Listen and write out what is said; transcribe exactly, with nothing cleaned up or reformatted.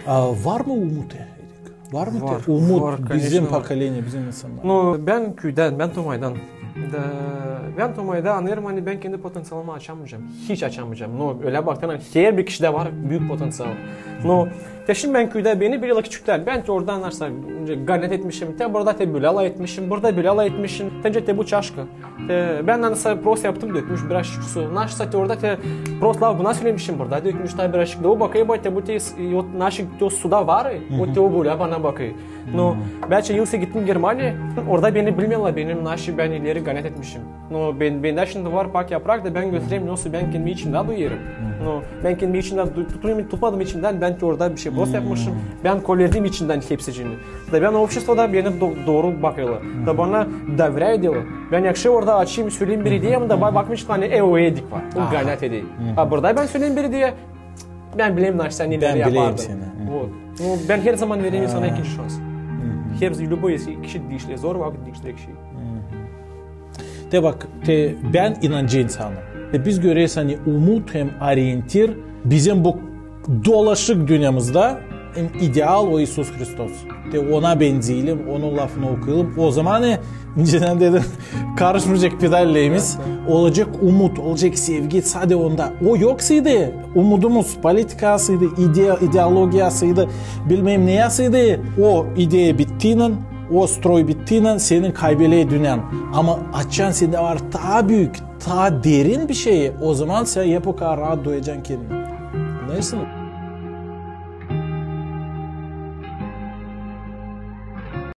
A var mı umut, Erik? Var mı te umut bizim pokoleniya, bizim insannar? Nu, bän küüdän, bän Tomaydan. Da bän Tomayda annêêrım, ani bän kendi potenţialımı açamayacam. Hiç açamayacam. Nu, ölä baktın, herbir kişidä var büük potenţial. Nu, te şindi bän küüdä, beni bilärlär küçüktän. Bän te orada nasıl ganet etmişim, te burada te bölä laf etmişim, burada bölä laf etmişim. Te, te bu çaşka. Te bän nasıl prost yaptım, dökmüş birazçık su. Nasıl te orada te prost laf buna sölemişim, burada dökmüş taa birazçık. Da o bakêr, bak, te bu te s-, o nasıl te o suda var, o te o bölä bana bakêr. Nu, bän çeşä yıl sora gittim Germaniya, orada beni bilmeerlär, benim nasıl bän ileri ganet etmişim. Nu, bän, bendä şindi var pak yaprak, da bän göstererim, nasıl bän kendimi içindä duyêrım. Nu, bän kendimi içindä du-, tutuyum, tutmadım içindän, bän te orada bişey prost yapmışım. Bän kolerdim içindän hepsicini. Da bän o opşestvoda beni do-, dooru bakêrlar. Da bana doverä edärlär. Bän yakşı orada açayım, söleyim bir ideyamı da ba-, bakmışlar, ani e, o Erik var. O ganet edä. A burada bän söleyim bir ideya, bän bilerim, nasıl sän neleri yapardın. Вот. Nu, bän her zaman vererim insana ikinci şans. Her, любой kişi diişlär, zor vakıt diişlär kişi. Te bak, te bän inancı insanım. Te biz göreriz, ani umut hem orientir bizim bu dolaşık dünnemizdä hem ideal o İisus Hristos. Te ona benzeyelim, onun lafını okuyalım. O zaman, e, inceden dedim, karışmayacek pedallerimiz, olacek umut, olacek sevgi, sade onda. O yoksaydı, umudumuz, politikasıydı, ide-, ideologiyasıydı, bilmeerim neyäsiydi, o ideya bittiynän, o stroy bittiynän, senin kaybelä dünnän. Ama açan sendä var taa büük, taa derin bir şey, o zaman sän hep o kadar raat duyacan kendini. Annarsın?